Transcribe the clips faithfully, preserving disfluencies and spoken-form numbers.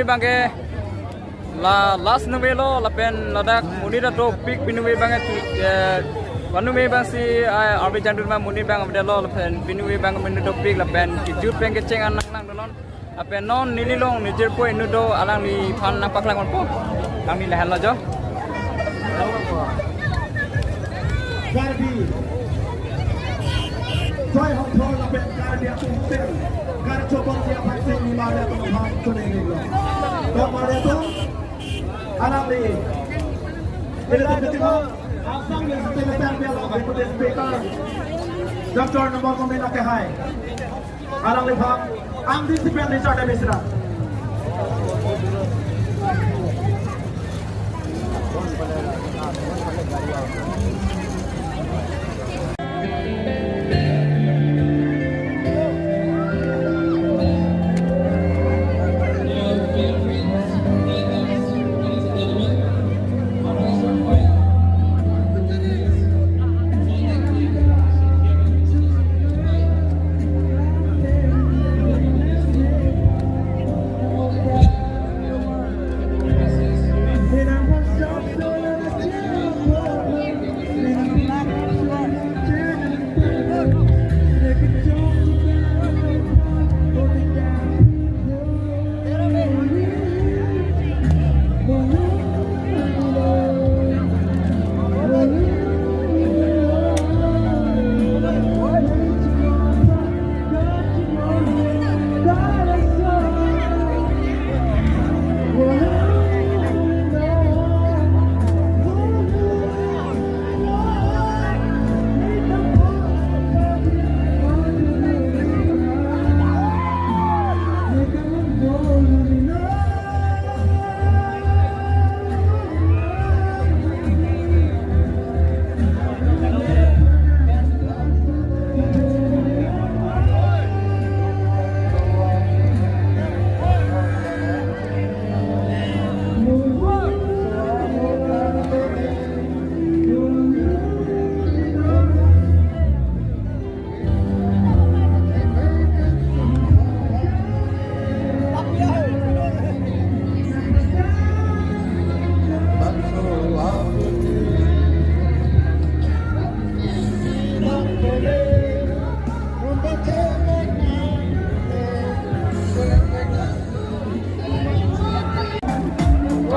Abangke la last ningve lo lapen ladak monit adopik pini ningve abangke, eh, pini ningve abangsi, ah, arve jangdun ma monit abang avedetlo lapen pini ningve abang monit adopik lapen kejut pen kecheng an nang nangdunnon. Lapen non neli along nijirpo inut do alangliphan nangpaklang ponpo. Alangli lahenlo jo. Karbi. Joy Hongthor lapen Karbi atum pen karjobon dia vaksin lima dia atum aphan choninglo. Dong mare atum alangli. Ini atum kecil Assam yang setelah dia lo Deputy Speaker. Doctor Nombor Komin ake hai. Alangliphan, ang disiplin di Chardamesra.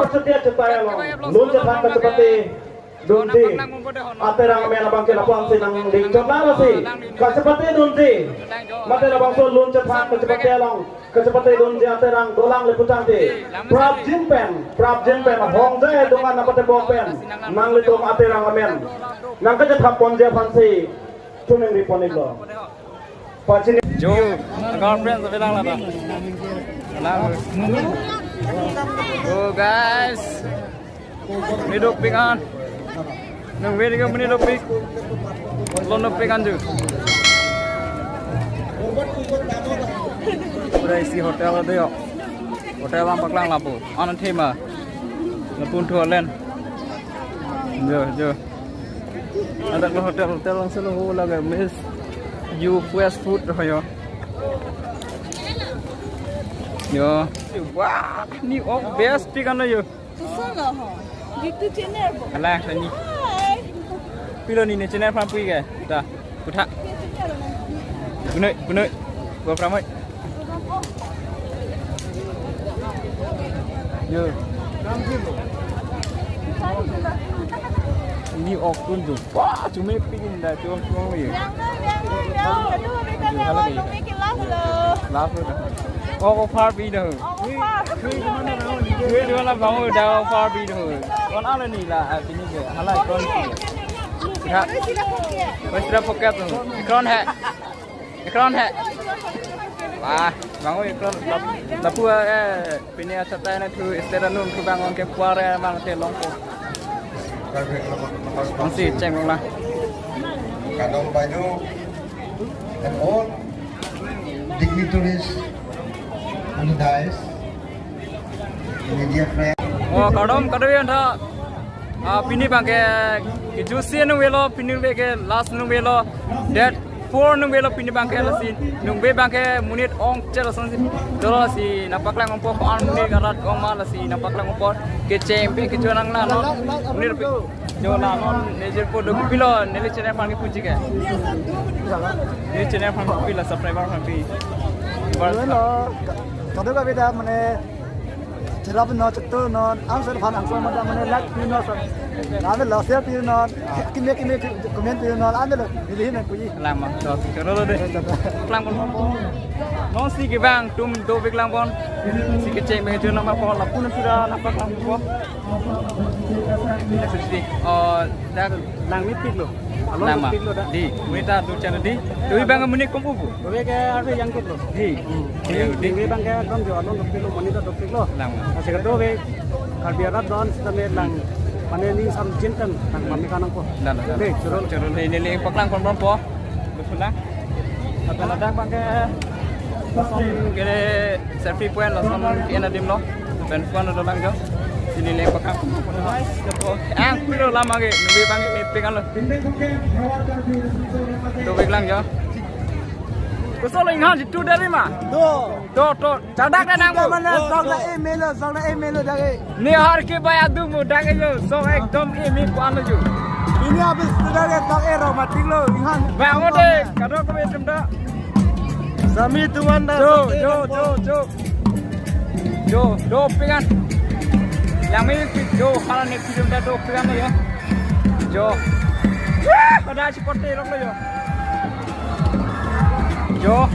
Setia cetai along, lun chethan kachepate dunji aterang amen abangke lapuan si nangding chot nang lasi. Kachepate dunji mate labangso lun chethan kachepate along, kachepate dunji aterang dolang leputangte prapjin pen, prapjin pen hongjai dungan apate bok pen nanglitum aterang amen nangkachethan ponji aphansi choningri pon-iklo. Pachini. Jo, girlfriend sa bilang lata. Lang. Oh, guys. Monit dopik an. Nang wait ke monit dopik. Lon dopik an jo. Pura isi hotel ada yo. Hotel abang paklang lapu. Anan thema. Lapun thu alen. Jo, jo. Adaklo hotel, hotel langsung ho lage Miss U Fast Food ho yo. Yo. Wah, ni ok best pik ano yo. Kusolo ho. Gitu channel bo. Ala, ani. Hai. Pilo ni ne channel phan pui ke. Da. Kutha. Kunoi, kunoi. Gua pramoi. Yo. Ni ok tun tu. Wah, cuma pik in da tu, tu ye. Yang na, yang na, yang. Aduh, kita ni awak dong bikin lagu lo. Lagu dah. Oh, oh, far pi dah. Oh, far. Wait, wala bang, oh, dah far pi dah. Kon ala ni la, ah, pini ke. Hala kon. Ha. Wes dah pocket tu. Kon hai. Ekron hai. Wah, bang, oh, ekron. Lap-, lapu, eh, pini achatai na thu, state anun thu bang, on ke puare bang, te longpo. Bang si cheng long la. Kardom Baidu and all dignitaries on the dais, media friends. Oh, kardom, kardom ya, tha. Ah, pini abangke kejutsi ningve lo, pini ningve ke last ningve lo. Date Por nungbe lo pini abangke lasi, nungbe abangke monit ong chelo sonsi, dolo si nangpaklang ongpo ko-an monit arat ong ma lasi nangpaklang ongpo, kecheng pen kecho nang la non, monit pi-, jo la non nejir po do kopilo, neli channel aphan kepu chike. Neli channel aphan kopilo, subscriber aphan pi. Hello, ka-, kadokave ta mane, cherap non, chetu non, answer aphan answer mane, mane like pi non, sir. Ame lo share pi non, keme keme comment pi non, ame lo, neli hin pu ji. Lama, do, choro lo de. Lang bon. Non si kevang atum dovek lang bon. Si kecheng pen kecho nang ma po, lapu non sudah nangpaklang po. Oh, dak langmepik lo. Along Lama. Pik lo dak. Di, monit ta do channel di. Dovek abang monit kom ubu. Dovek ke arve jangkut lo. Di. Hmm. Di, di. Dovek abangke ekdom jo along dopik lo, monit ta dopik lo. Lama. Asik dovek Karbi arat don sitame lang, mane ning sam jinten lang mami kanang po. Lama, lama. Di, choro. Choro, di, neli paklang pon pon po. Betul lah. Apa ladak abangke? Lason ke selfie point lason ke adim lo. Pen phone dolang jo. Si neli paklang. Ang pilo lama ke, nungbe abangke mepik lo. Dovek lang jo. Koson lo inghan situ dari ma? Do. Do, do. Chadak dak nang mana? Do, sok do. Dak e melo, sok dak e melo dak e. Ne har ke bai adung mo dak e jo. Sok ekdom e mi kwan lo jo. Ini habis dak e sok e ro matik lo. Inghan. Ba mo de, kadokave atum ta. Sami tuan da. Jo, sok e jo, nang jo, jo. Jo, dopik an. Yang mi pi jo, hala ne pi jo da dopik an lo jo. Jo. Wah, pada si porte rok lo jo. Jo.